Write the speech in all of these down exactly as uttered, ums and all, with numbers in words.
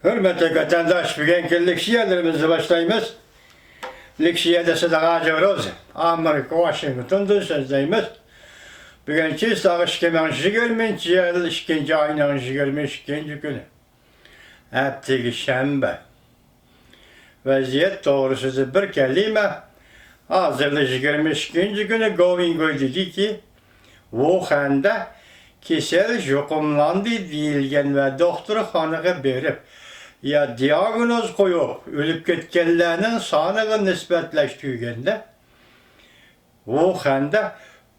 ھۆرمەتلىك ۋەتەنداش، بۈگۈنكى لېكسىيەلىرىمىزنى باشلايمىز. لېكسىيەدە سىدىق ھاجى روز، ئامېرىكا ۋاشىنگتوندىن سۆزلەيمىز. بۈگۈن چىسلاغ ئىككى مىڭ يىگىرمىنچى يىل ئىككىنچى ئاينىڭ يىگىرمە ئىككىنچى كۈنى. ھەپتىگە شەنبە. ۋەزىيەت توغرىسىدا بىر كەلىمە. ھازىرلا يىگىرمە ئىككىنچى كۈنى گوۋېنگوي دېدىكى، ۋۇخەندە كېسەل يۇقۇملاندى دېيىلگەن ۋە دوختۇرخانىغا بېرىپ، يا دىياگنوز قويۇپ، ئۆلۈپ كەتكەنلەرنىڭ سانىغا نىسبەتلەش تۈگىگەندە، ۋۇخەندە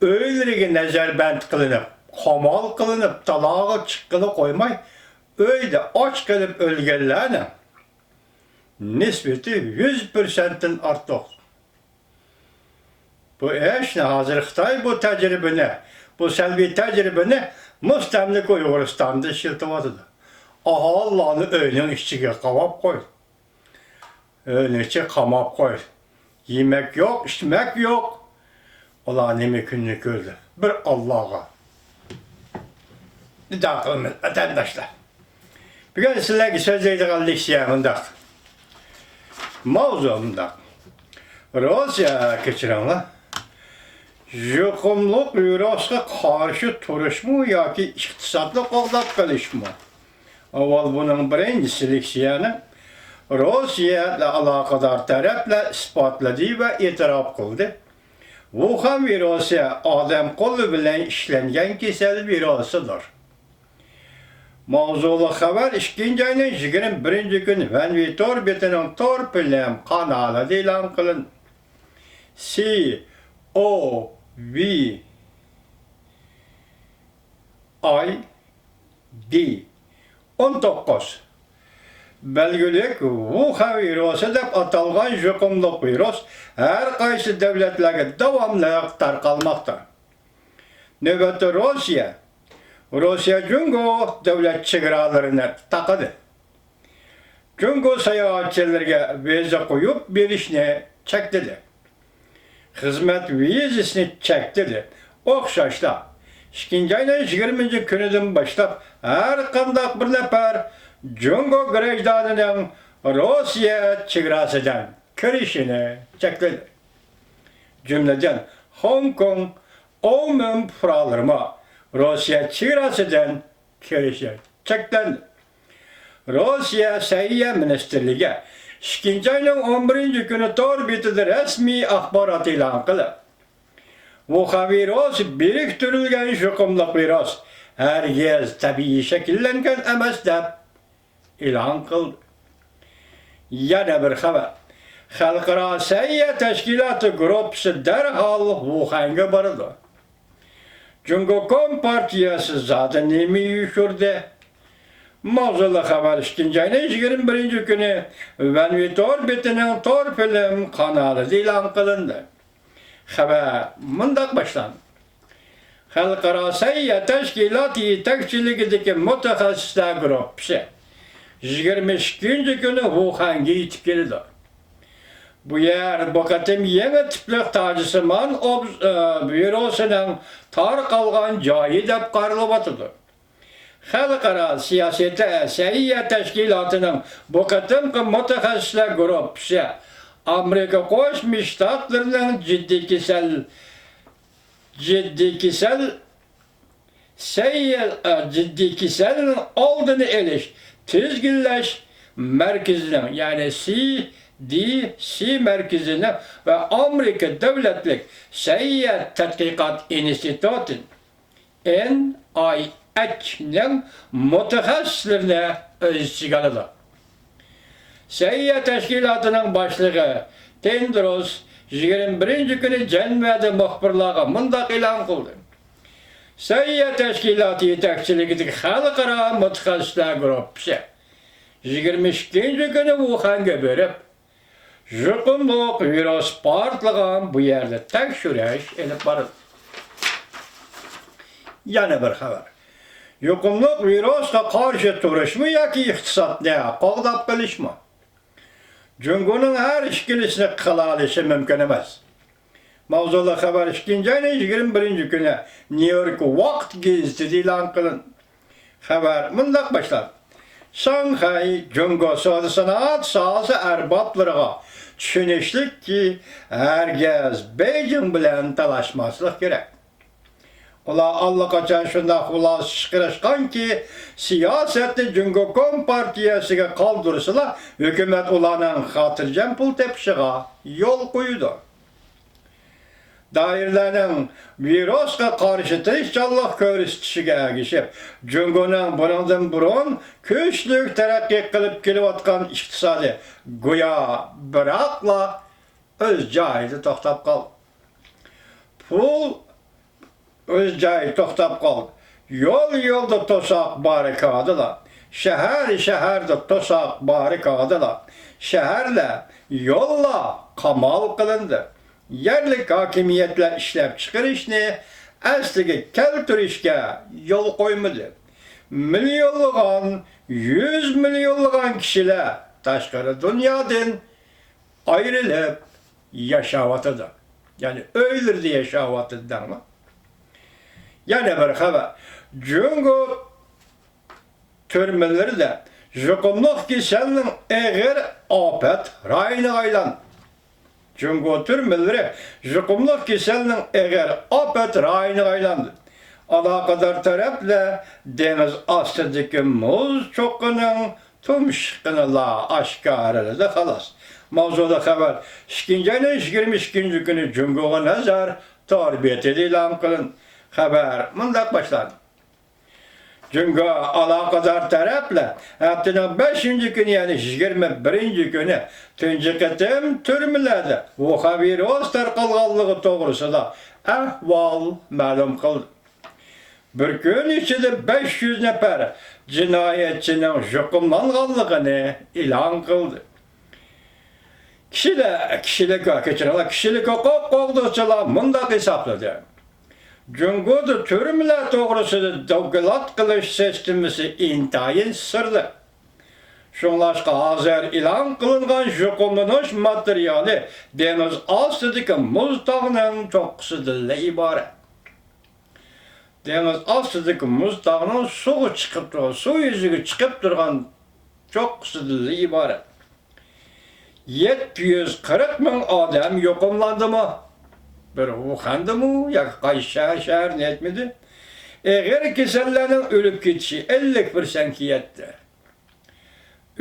ئۆيلىرىگە نەزەربەند قىلىنىپ، قامال قىلىنىپ، تالاغا چىققىلى قويماي، ئۆيدە ئاچ قېلىپ ئۆلگەنلەرنىڭ نىسبىتى يۈز پىرسەنتتىن ئارتۇق. بۇ ئىشنى ھازىر خىتاي بۇ تەجرىبىنى، بۇ سەلبىي تەجرىبىنى مۇستەملىكە ئۇيغۇرىستاندا ئىشلىتىۋاتىدۇ. ئاھالىلەرنى ئۆينىڭ ئىچىگە قاماپ قوي. ئۆينىڭ ئىچىگە قاماپ قوي. يېمەك يوق، ئىچمەك يوق. ئۇلار نېمە كۈننى كۆردى؟ بىر ئاللاغا نىدا قىلىمىز، ۋەتەنداشلار. بۈگۈن سىلەرگە سۆزلەيدىغان لېكسىيە مۇنداق. ماۋزۇ مۇنداق. روسىيە، كەچۈرۈڭلار. يۇقۇملۇق ۋىرۇسقا قارشى تۇرۇشمۇ ياكى ئىقتىسادنى قوغداپ قېلىشمۇ؟ ئاۋۋال بۇنىڭ بىرىنچىسى لېكسىيەنى روسىيە ئالاقىدار تەرەپلەر ئىسپاتلىدى ۋە ئېتىراپ قىلدى. ۋۇخەن ۋىرۇسى ئادەم قولى بىلەن ئىشلەنگەن كېسەل ۋىرۇسىدۇر. ماۋزۇلۇق خەۋەر ئىككىنچى ئاينىڭ يىگىرمە بىرىنچى كۈنى ۋەنۋى تور بېتىنىڭ تور فىلىم قانالىدا ئېلان قىلىندى. سى ئو ۋى ئاي دى ئون توققۇز. بەلگىلىك ۋۇخەن ۋىرۇسى دەپ ئاتالغان يۇقۇملۇق ۋىرۇس ھەر قايسى دۆلەتلەرگە داۋاملىق تارقالماقتا. نۆۋەتتە روسىيە، روسىيە جۇڭگو دۆلەت چېگرالىرىنى تاقىدى. جۇڭگو ساياھەتچىلەرگە ۋىزا قويۇپ بېرىشنى چەكلىدى. خىزمەت ۋىزىسىنى چەكلىدى. ئوخشاشلا، ئىككىنچى ئاينىڭ يىگىرمىنچى كۈنىدىن باشلاپ ھەر قانداق بىر نەپەر جۇڭگو گىرەجدانىنىڭ روسىيە چېگراسىدىن كىرىشىنى چەكلىدى. جۈملىدىن، خوڭكوڭ، ئومېن پۇقرالىرىمۇ روسىيە چېگراسىدىن كىرىشى چەكلەندى. روسىيە سەھىيە مىنىستىرلىكى ئىككىنچى ئاينىڭ ئون بىرىنچى كۈنى تور بېتىدە رەسمىي ئاخبارات ئېلان قىلىپ، ۋۇخەن ۋىرۇسى بىرىكتۈرۈلگەن يۇقۇملۇق ۋىرۇس، ھەرگىز تەبىئىي شەكىللەنگەن ئەمەس، دەپ ئېلان قىلدى. يەنە بىر خەۋەر. خەلقئارا سەھىيە تەشكىلاتى گۇرۇپپىسى دەرھال ۋۇخەنگە بارىدۇ. جۇڭگو كومپارتىيەسى زادى نېمە يوشۇردى؟ ماۋزۇلۇق خەۋەر ئىككىنچى ئاينىڭ يىگىرمە بىرىنچى كۈنى ۋەنۋى تور بېتىنىڭ تور فىلىم قانالىدا ئېلان قىلىندى. خەۋەر مۇنداق باشلاندى. خەلقئارا سەھىيە تەشكىلاتى يېتەكچىلىكىدىكى مۇتەخەسسىسلەر گۇرۇپپىسى يىگىرمە ئىككىنچى كۈنى ۋۇخەنگە يېتىپ كېلىدۇ. بۇ يەر بۇ قېتىم يېڭى تىپلىق تاجسىمان ئوبز-، ئى، ۋىرۇسىنىڭ تارقالغان جايى دەپ قارىلىۋاتىدۇ. خەلقئارا سىياسىي تە-، سەھىيە تەشكىلاتىنىڭ بۇ قېتىمقى مۇتەخەسسىسلەر گۇرۇپپىسى ئامېرىكا قوشما شتاتلىرىنىڭ جىددىي كېسەل، جىددىي كېسەل، سەھىيە، ئە، جىددىي كېسەلنىڭ ئالدىنى ئېلىش، تىزگىنلەش مەركىزىنىڭ، يەنى سى دى سى مەركىزىنىڭ ۋە ئامېرىكا دۆلەتلىك سەھىيە تەتقىقات ئىنستىتۇتى، ئېن ئاي ئېچ نىڭ مۇتەخەسسىسلىرىنى ئۆز ئىچىگە ئالىدۇ. سەھىيە تەشكىلاتىنىڭ باشلىقى تېدروس يىگىرمە بىرىنچى كۈنى جەنۋەدە مۇخبىرلارغا مۇنداق ئېلان قىلدى: سەھىيە تەشكىلاتى يېتەكچىلىكىدىكى خەلقئارا مۇتەخەسسىسلەر گۇرۇپپىسى يىگىرمە ئىككىنچى كۈنى ۋۇخەنگە بېرىپ، يۇقۇملۇق ۋىرۇس پارتلىغان بۇ يەردە تەكشۈرۈش ئېلىپ بارىدۇ. يەنە بىر خەۋەر. يۇقۇملۇق ۋىرۇسقا قارشى تۇرۇشمۇ ياكى ئىقتىسادنى قوغداپ قېلىشمۇ؟ جۇڭگونىڭ ھەر ئىككىلىسىنى قىلالىشى مۇمكىن ئەمەس. ماۋزۇلۇق خەۋەر ئىككىنچى ئاينىڭ يىگىرمە بىرىنچى كۈنى نيۇ يورك ۋاقىت گېزىتىدە ئېلان قىلىندى. خەۋەر مۇنداق باشلاندى. شاڭخەي جۇڭگو سودا سانائەت ساھەسى ئەربابلىرىغا چۈشىنىشلىككى، ھەرگىز بېيجىڭ بىلەن تالاشماسلىق كېرەك. ئۇلار ئاللىقاچان شۇنداق خۇلاسە چىقىرىشقانكى، سىياسەتنى جۇڭگو كومپارتىيەسىگە قالدۇرسىلا، ھۆكۈمەت ئۇلارنىڭ خاتىرجەم پۇل تېپىشىغا يول قويىدۇ. دائىرىلەرنىڭ ۋىرۇسقا قارشى تىرىشچانلىق كۆرسىتىشىگە ئەگىشىپ، جۇڭگونىڭ بۇنىڭدىن بۇرۇن كۈچلۈك تەرەققىي قىلىپ كېلىۋاتقان ئىقتىسادى گويا بىراقلا ئۆز جايىدا توختاپ قالدى. پۇل ئۆز جايىدا توختاپ قالدى. يول-يولدا توساق باررىكادىلار، شەھەر-شەھەردە توساق باررىكادىلار، شەھەرلەر، يوللار قامال قىلىندى. يەرلىك ھاكىمىيەتلەر ئىشلەپچىقىرىشنى ئەسلىگە كەلتۈرۈشكە يول قويمىدى. مىليونلىغان، يۈز مىليونلىغان كىشىلەر تاشقىرى دۇنيادىن ئايرىلىپ ياشاۋاتىدۇ. يەنى ئۆيلىرىدە ياشاۋاتىدۇ دەڭلار. يەنە بىر خەۋەر. جۇڭگو تۈرمىلىرىدە يۇقۇملۇق كېسەلنىڭ ئېغىر ئاپەت رايونىغا ئايلاندى. جۇڭگو تۈرمىلىرى يۇقۇملۇق كېسەلنىڭ ئېغىر ئاپەت رايونىغا ئايلاندى. ئالاقىدار تەرەپلەر دېڭىز ئاستىدىكى مۇز چوققىنىڭ تۇمشۇقىنىلا ئاشكارىلىدى، خالاس. ماۋزۇدا خەۋەر ئىككىنچى ئاينىڭ يىگىرمە ئىككىنچى كۈنى جۇڭگوغا نەزەر تور بېتىدە ئېلان قىلىندى. خەۋەر مۇنداق باشلاندى. جۇڭگو ئالاقىدار تەرەپلەر ھەپتىنىڭ بەشىنچى كۈنى، يەنى يىگىرمە بىرىنچى كۈنى تۇنجى قېتىم تۈرمىلەردە ۋۇخەن ۋىرۇسى تارقالغانلىقى توغرىسىدا ئەھۋال مەلۇم قىلدى. بىر كۈن ئىچىدە بەش يۈز نەپەر جىنايەتچىنىڭ يۇقۇملانغانلىقىنى ئېلان قىلدى. كىشىلەر، كىشىلىك، كەچۈرۈڭلار، كىشىلىك ھوقۇق قوغدىغۇچىلار مۇنداق ھېسابلىدى: جۇڭگودا تۈرمىلەر توغرىسىدا دوكلات قىلىش سىستېمىسى ئىنتايىن سىرلىق. شۇڭلاشقا ھازىر ئېلان قىلىنغان يۇقۇملىنىش ماتېرىيالى دېڭىز ئاستىدىكى مۇز تاغنىڭ چوققىسىدىنلا ئىبارەت. دېڭىز ئاستىدىكى مۇز تاغنىڭ سۇغا چىقىپ تۇرغان، سۇ يۈزىگە چىقىپ تۇرغان چوققىسىدىنلا ئىبارەت. يەتتە يۈز قىرىق مىڭ ئادەم يۇقۇملاندىمۇ؟ بىر ۋۇخەندىمۇ ياكى قايسى شەھەر، شەھەرنى ئېيتمىدى. ئېغىر كېسەللەرنىڭ ئۆلۈپ كېتىشى ئەللىك پىرسەنتكە يەتتى.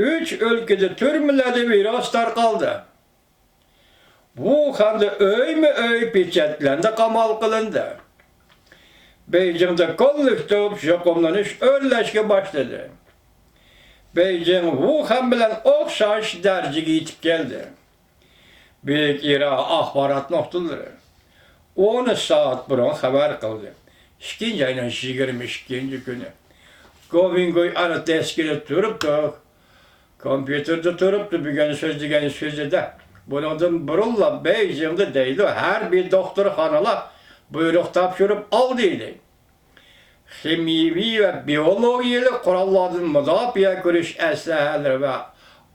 ئۈچ ئۆلكىدە تۈرمىلەردە ۋىرۇس تارقالدى. ۋۇخەندە ئۆيمۇ ئۆي پېچەتلەندى، قامال قىلىندى. بېيجىڭدا كوللېكتىپ يۇقۇملىنىش ئۆرلەشكە باشلىدى. بېيجىڭ ۋۇخەن بىلەن ئوخشاش دەرىجىگە يېتىپ كەلدى. بۈيۈك ئىرا ئاخبارات نۇقتىلىرى ئون سائەت بۇرۇن خەۋەر قىلدى. ئىككىنچى ئاينىڭ يىگىرمە ئىككىنچى كۈنى. گوۋىڭگوي ئانا دېسكىدا تۇرۇپتۇ. كومپيۇتېردا تۇرۇپتۇ بۈگۈن سۆزلىگەن سۆزىدە. بۇنىڭدىن بۇرۇنلا بېيجىڭدا دەيدۇ، ھەربىي دوختۇرخانىلار بۇيرۇق تاپشۇرۇپ ئالدى دەيدۇ. خىمىيىۋى ۋە بىئولوگىيەلىك قوراللاردىن مۇداپىئە كۆرۈش ئەسلىھەلىرى ۋە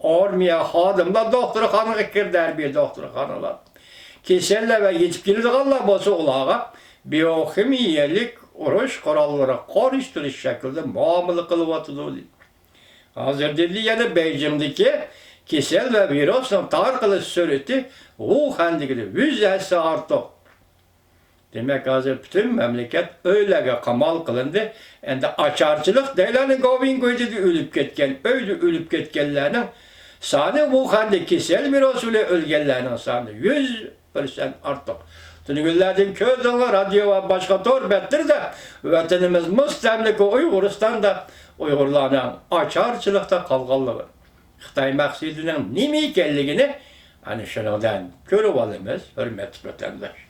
ئارمىيە خادىملار دوختۇرخانىغا كىردى، ھەربىي دوختۇرخانىلار. كېسەللەر ۋە يېتىپ كېلىدىغانلار بولسا ئۇلارغا بىئوخىمىيەلىك ئۇرۇش قوراللىرىغا قارشى تۇرۇش شەكلىدە مۇئامىلە قىلىۋاتىدۇ. ھازىر دېدى يەنە بېيجىڭدىكى كېسەل ۋە ۋىرۇسنىڭ تارقىلىش سۈرئىتى ۋۇخەندىكىدىن يۈز ھەسسە ئارتۇق. دېمەك، ھازىر پۈتۈن مەملىكەت ئۆيلەرگە قامال قىلىندى. ئەمدى ئاچارچىلىق دەيلەرنى گوۋىڭگويدا ئۆلۈپ كەتكەن، ئۆيدە ئۆلۈپ كەتكەنلەرنىڭ سانى، ۋۇخەندە كېسەل ۋىرۇسى بىلەن ئۆلگەنلەرنىڭ سانى يۈز پىرسەنت ئارتۇق. تۈنۈگۈنلەردىن كۆردۈڭلار، رادىيو ۋە باشقا تور بەتلىرىدە ۋەتىنىمىز مۇستەملىكە ئۇيغۇرىستاندا ئۇيغۇرلارنىڭ ئاچارچىلىقتا قالغانلىقى، خىتاي مەقسىتىنىڭ نېمە ئىكەنلىكىنى ئەنە شۇنىڭدىن كۆرۈۋالىمىز، ھۆرمەتلىك ۋەتەنداش.